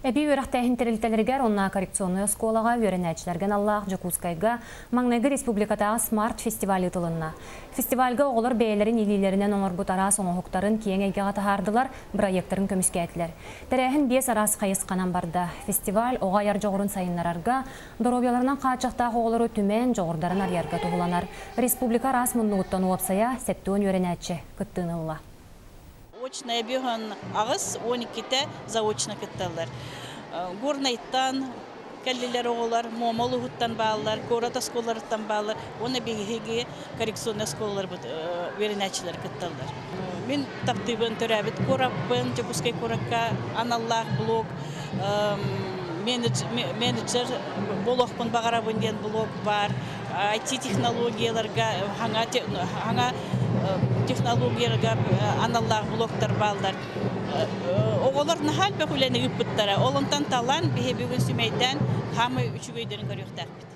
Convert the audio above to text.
Эбии үөрэхтээһин тэрилтэлэригэр уонна коррекционнай оскуолаҕа үөрэнээччилэргэ аналлаах Дьокуускайга маҥнайгы республикатааҕы смарт фестиваль ыытылынна. Фестивальга оҕолор бэйэлэрин илиилэринэн оҥорбут араас оҥоһуктарын киэҥ эйгэҕэ таһаардылар, бырайыактарын көмүскээтилэр. Тэрээһин биэс араас хайысханан барда. Фестиваль оҕо айар дьоҕурун сайыннарарга, доруобуйаларынан хааччахтаах оҕолору түмэн, дьоҕурдарын арыйарга туһуланар. Республика араас муннугуттан уопсайа 70 үөрэнээччи кыттыыны ылла. Очная бөһөн 8-12-те заочно кытталлар. Горнайтан кэллилэр оҕолор, Муома улууһуттан бааллар, куорат оскуолаларыттан бааллар уонна биһиги коррекционнай оскуолаларбыт үөрэнээччилэр кытталлар. Мин таптыыбын төрөөбүт куораппын, Дьокуускай куоракка аналлаах блог, менеджер буолуохпун баҕарабын диэн блог баар. IT-технологияларга хаҥа технологияларга аналлаах блоктар бааллар. Оҕолор наһаа элбэх үлэни ыыппыттара. Ол онтон талан биһи бүгүн сүмэйдээн хаамай үчүгэйдэрин көрүөхтээхпит.